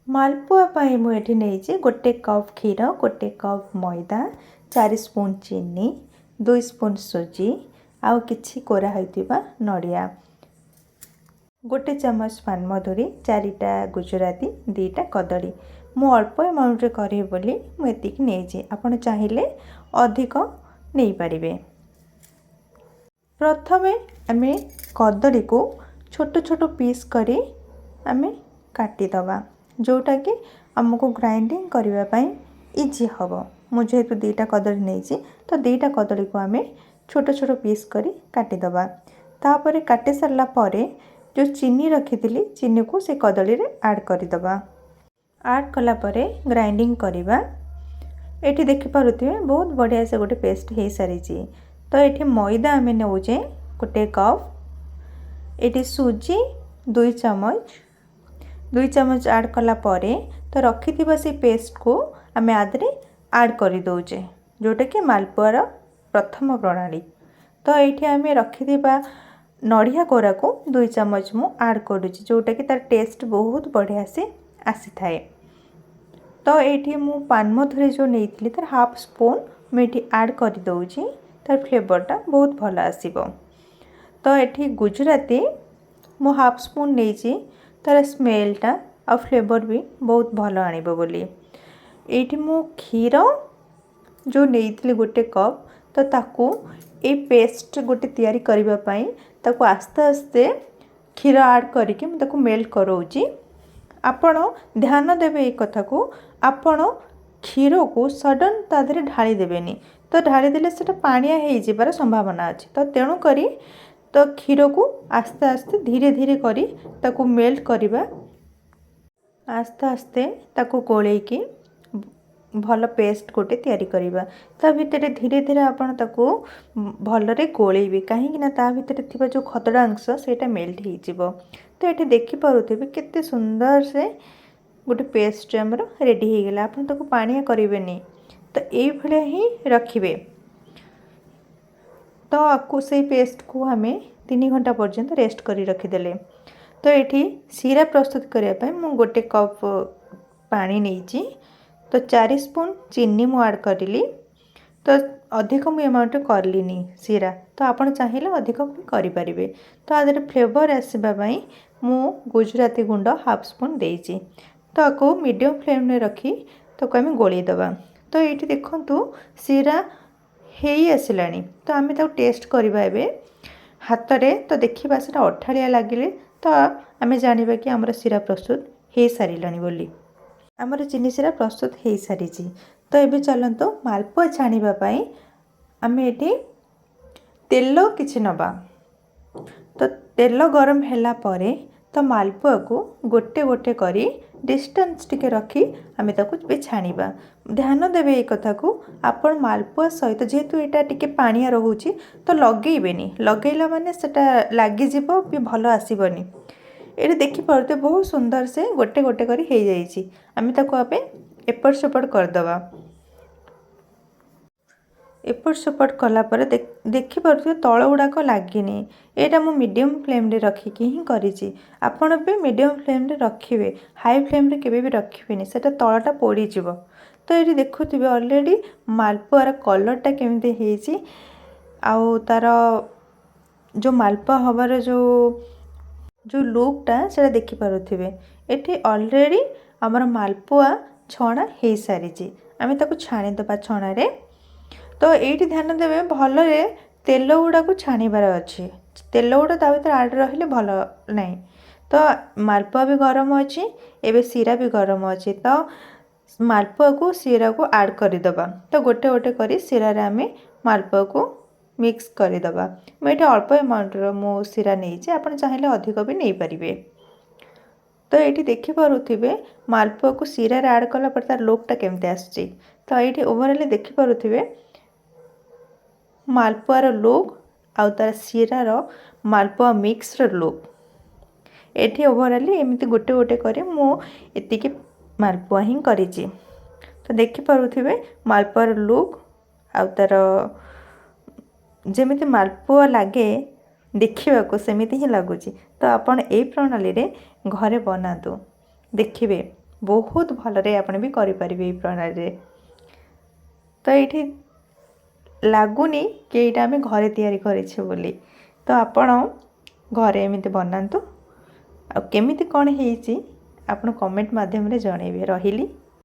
ମାଲପୁଆ ପାଇଁ ମୁଁ ଏଠି ନେଇଛି 1 କପ୍ କ୍ଷୀର, 1 କପ୍ ମଇଦା, 4 ସ୍ପୁନ୍ ଚିନି, 2 ସ୍ପୁନ୍ ସୁଜି ଆଉ କିଛି କୋରା ହୋଇଥିବା ନଡ଼ିଆ, 1 ଚାମଚ ପାନମଧୁରୀ, ଚାରିଟା ଗୁଜୁରାତି, 2ଟା କଦଳୀ। ମୁଁ ଅଳ୍ପ ଆମାଉଣ୍ଟରେ କରିବି ବୋଲି ମୁଁ ଏତିକି ନେଇଛି। ଆପଣ ଚାହିଁଲେ ଅଧିକ ନେଇପାରିବେ। ପ୍ରଥମେ ଆମେ କଦଳୀକୁ ଛୋଟ ଛୋଟ ପିସ୍ କରି ଆମେ କାଟିଦେବା, ଯେଉଁଟାକି ଆମକୁ ଗ୍ରାଇଣ୍ଡିଙ୍ଗ କରିବା ପାଇଁ ଇଜି ହେବ। ମୁଁ ଯେହେତୁ 2ଟା କଦଳୀ ନେଇଛି, ତ 2ଟା କଦଳୀକୁ ଆମେ ଛୋଟ ଛୋଟ ପିସ୍ କରି କାଟିଦେବା। ତାପରେ କାଟି ସାରିଲା ପରେ ଯେଉଁ ଚିନି ରଖିଥିଲି, ଚିନିକୁ ସେ କଦଳୀରେ ଆଡ଼୍ କରିଦେବା। ଆଡ଼୍ କଲା ପରେ ଗ୍ରାଇଣ୍ଡିଙ୍ଗ କରିବା। ଏଠି ଦେଖିପାରୁଥିବେ, ବହୁତ ବଢ଼ିଆ ସେ ଗୋଟେ ପେଷ୍ଟ ହେଇସାରିଛି। ତ ଏଠି ମଇଦା ଆମେ ନେଉଛେ 1 କପ୍। ଏଠି ସୁଜି 2 ଚାମଚ। 2 ଚାମଚ ଆଡ଼୍ କଲା ପରେ ତ ରଖିଥିବା ସେଇ ପେଷ୍ଟକୁ ଆମେ ୟା ଦେହରେ ଆଡ଼୍ କରିଦେଉଛେ, ଯେଉଁଟାକି ମାଲପୁଆର ପ୍ରଥମ ପ୍ରଣାଳୀ। ତ ଏଇଠି ଆମେ ରଖିଥିବା ନଡ଼ିଆ କୋରାକୁ 2 ଚାମଚ ମୁଁ ଆଡ଼୍ କରୁଛି, ଯେଉଁଟାକି ତାର ଟେଷ୍ଟ ବହୁତ ବଢ଼ିଆ ସେ ଆସିଥାଏ। ତ ଏଇଠି ମୁଁ ପାନମଧୁରୀ ଯେଉଁ ନେଇଥିଲି, ତାର ହାଫ୍ ସ୍ପୁନ୍ ମୁଁ ଏଠି ଆଡ଼୍ କରିଦେଉଛି। ତାର ଫ୍ଲେଭରଟା ବହୁତ ଭଲ ଆସିବ। ତ ଏଠି ଗୁଜୁରାତି ମୁଁ ହାଫ୍ ସ୍ପୁନ୍ ନେଇଛି, ତାର ସ୍ମେଲଟା ଆଉ ଫ୍ଲେଭର ବି ବହୁତ ଭଲ ଆଣିବ ବୋଲି। ଏଇଠି ମୁଁ କ୍ଷୀର ଯେଉଁ ନେଇଥିଲି 1 କପ୍, ତ ତାକୁ ଏଇ ପେଷ୍ଟ ଗୋଟେ ତିଆରି କରିବା ପାଇଁ ତାକୁ ଆସ୍ତେ ଆସ୍ତେ କ୍ଷୀର ଆଡ଼୍ କରିକି ମୁଁ ତାକୁ ମେଲ୍ଟ କରାଉଛି। ଆପଣ ଧ୍ୟାନ ଦେବେ ଏଇ କଥାକୁ, ଆପଣ କ୍ଷୀରକୁ ସଡ଼ନ୍ ତା ଦେହରେ ଢାଳି ଦେବେନି। ତ ଢାଳି ଦେଲେ ସେଇଟା ପାଣିଆ ହେଇଯିବାର ସମ୍ଭାବନା ଅଛି। ତ ତେଣୁକରି ତ କ୍ଷୀରକୁ ଆସ୍ତେ ଆସ୍ତେ, ଧୀରେ ଧୀରେ କରି ତାକୁ ମେଲ୍ଟ କରିବା। ଆସ୍ତେ ଆସ୍ତେ ତାକୁ ଗୋଳେଇକି ଭଲ ପେଷ୍ଟ ଗୋଟେ ତିଆରି କରିବା। ତା ଭିତରେ ଧୀରେ ଧୀରେ ଆପଣ ତାକୁ ଭଲରେ ଗୋଳେଇବେ, କାହିଁକି ନା ତା ଭିତରେ ଥିବା ଯେଉଁ ଖଦଡ଼ା ଅଂଶ, ସେଇଟା ମେଲ୍ଟ ହେଇଯିବ। ତ ଏଠି ଦେଖିପାରୁଥିବେ, କେତେ ସୁନ୍ଦର ସେ ଗୋଟେ ପେଷ୍ଟ ଆମର ରେଡ଼ି ହେଇଗଲା। ଆପଣ ତାକୁ ପାଣିଆ କରିବେନି, ତ ଏଇଭଳିଆ ହିଁ ରଖିବେ। ତ ଆକୁ ସେଇ ପେଷ୍ଟକୁ ଆମେ 3 ଘଣ୍ଟା ପର୍ଯ୍ୟନ୍ତ ରେଷ୍ଟ କରି ରଖିଦେଲେ। ତ ଏଠି ଶିରା ପ୍ରସ୍ତୁତ କରିବା ପାଇଁ ମୁଁ 1 କପ୍ ପାଣି ନେଇଛି। ତ 4 ସ୍ପୁନ୍ ଚିନି ମୁଁ ଆଡ଼୍ କରିଲି। ତ ଅଧିକ ମୁଁ ଏମାଉଣ୍ଟ କଲିନି ଶିରା, ତ ଆପଣ ଚାହିଁଲେ ଅଧିକ ବି କରିପାରିବେ। ତ ୟା ଦେହରେ ଫ୍ଲେଭର୍ ଆସିବା ପାଇଁ ମୁଁ ଗୁଜୁରାତି ଗୁଣ୍ଡ ହାଫ୍ ସ୍ପୁନ୍ ଦେଇଛି। ତ ଆକୁ ମିଡ଼ିୟମ୍ ଫ୍ଲେମ୍ରେ ରଖି ତାକୁ ଆମେ ଗୋଳେଇ ଦେବା। ତ ଏଇଠି ଦେଖନ୍ତୁ, ଶିରା ହେଇ ଆସିଲାଣି। ତ ଆମେ ତାକୁ ଟେଷ୍ଟ କରିବା ଏବେ ହାତରେ। ତ ଦେଖିବା, ସେଇଟା ଅଠାଳିଆ ଲାଗିଲେ ତ ଆମେ ଜାଣିବା କି ଆମର ଶିରା ପ୍ରସ୍ତୁତ ହେଇସାରିଲାଣି ବୋଲି। ଆମର ଚିନି ଶିରା ପ୍ରସ୍ତୁତ ହେଇସାରିଛି। ତ ଏବେ ଚାଲନ୍ତୁ, ମାଲପୁଆ ଛାଣିବା ପାଇଁ ଆମେ ଏଠି ତେଲ କିଛି ନେବା। ତ ତେଲ ଗରମ ହେଲା ପରେ ତ ମାଲପୁଆକୁ ଗୋଟେ ଗୋଟେ କରି ଡିଷ୍ଟାନ୍ସ ଟିକେ ରଖି ଆମେ ତାକୁ ଏବେ ଛାଣିବା। ଧ୍ୟାନ ଦେବେ ଏଇ କଥାକୁ, ଆପଣ ମାଲପୁଆ ସହିତ ଯେହେତୁ ଏଇଟା ଟିକେ ପାଣିଆ ରହୁଛି, ତ ଲଗେଇବେନି। ଲଗେଇଲା ମାନେ ସେଇଟା ଲାଗିଯିବ ବି, ଭଲ ଆସିବନି। ଏଇଠି ଦେଖିପାରୁଥିବେ, ବହୁତ ସୁନ୍ଦର ସେ ଗୋଟେ ଗୋଟେ କରି ହେଇଯାଇଛି। ଆମେ ତାକୁ ଏବେ ଏପଟ ସେପଟ କରିଦେବା। ଏପଟ ସେପଟ କଲା ପରେ ଦେଖିପାରୁଥିବେ, ତଳ ଗୁଡ଼ାକ ଲାଗିନି। ଏଇଟା ମୁଁ ମିଡ଼ିୟମ୍ ଫ୍ଲେମ୍ରେ ରଖିକି ହିଁ କରିଛି। ଆପଣ ବି ମିଡ଼ିୟମ୍ ଫ୍ଲେମ୍ରେ ରଖିବେ, ହାଇ ଫ୍ଲେମ୍ରେ କେବେ ବି ରଖିବେନି, ସେଇଟା ତଳଟା ପୋଡ଼ିଯିବ। ତ ଏଇଠି ଦେଖୁଥିବେ, ଅଲରେଡ଼ି ମାଲପୁଆର କଲର୍ଟା କେମିତି ହେଇଛି ଆଉ ତା'ର ଯେଉଁ ମାଲପୁଆ ହେବାର ଯେଉଁ ଯେଉଁ ଲୁକ୍ଟା, ସେଇଟା ଦେଖିପାରୁଥିବେ। ଏଠି ଅଲରେଡ଼ି ଆମର ମାଲପୁଆ ଛଣା ହେଇସାରିଛି। ଆମେ ତାକୁ ଛାଣିଦେବା ଛଣାରେ। ତ ଏଇଠି ଧ୍ୟାନ ଦେବେ, ଭଲରେ ତେଲ ଗୁଡ଼ାକୁ ଛାଣିବାର ଅଛି। ତେଲ ଗୁଡ଼ା ତା ଭିତରେ ଆଡ଼୍ ରହିଲେ ଭଲ ନାହିଁ। ତ ମାଲପୁଆ ବି ଗରମ ଅଛି ଏବେ, ଶିରା ବି ଗରମ ଅଛି। ତ ମାଲପୁଆକୁ ଶିରାକୁ ଆଡ଼୍ କରିଦେବା। ତ ଗୋଟେ ଗୋଟେ କରି ଶିରାରେ ଆମେ ମାଲପୁଆକୁ ମିକ୍ସ କରିଦେବା। ମୁଁ ଏଇଠି ଅଳ୍ପ ଆମାଉଣ୍ଟର ମୁଁ ଶିରା ନେଇଛି, ଆପଣ ଚାହିଁଲେ ଅଧିକ ବି ନେଇପାରିବେ। ତ ଏଇଠି ଦେଖିପାରୁଥିବେ, ମାଲପୁଆକୁ ଶିରାରେ ଆଡ଼୍ କଲା ପରେ ତାର ଲୁକ୍ଟା କେମିତି ଆସୁଛି। ତ ଏଇଠି ଓଭରାଲି ଦେଖିପାରୁଥିବେ, ମାଲପୁଆର ଲୁକ୍ ଆଉ ତାର ଶିରାର ମାଲପୁଆ ମିକ୍ସର ଲୁକ୍। ଏଠି ଓଭରାଲି ଏମିତି ଗୋଟେ ଗୋଟେ କରି ମୁଁ ଏତିକି ମାଲପୁଆ ହିଁ କରିଛି। ତ ଦେଖିପାରୁଥିବେ, ମାଲପୁଆର ଲୁକ୍ ଆଉ ତାର ଯେମିତି ମାଲପୁଆ ଲାଗେ ଦେଖିବାକୁ, ସେମିତି ହିଁ ଲାଗୁଛି। ତ ଆପଣ ଏଇ ପ୍ରଣାଳୀରେ ଘରେ ବନାନ୍ତୁ, ଦେଖିବେ। ବହୁତ ଭଲରେ ଆପଣ ବି କରିପାରିବେ ଏଇ ପ୍ରଣାଳୀରେ। ତ ଏଇଠି ଲାଗୁନି କି ଏଇଟା ଆମେ ଘରେ ତିଆରି କରିଛେ ବୋଲି। ତ ଆପଣ ଘରେ ଏମିତି ବନାନ୍ତୁ ଆଉ କେମିତି କ'ଣ ହେଇଛି ଆପଣ କମେଣ୍ଟ ମାଧ୍ୟମରେ ଜଣାଇବେ। ରହିଲି।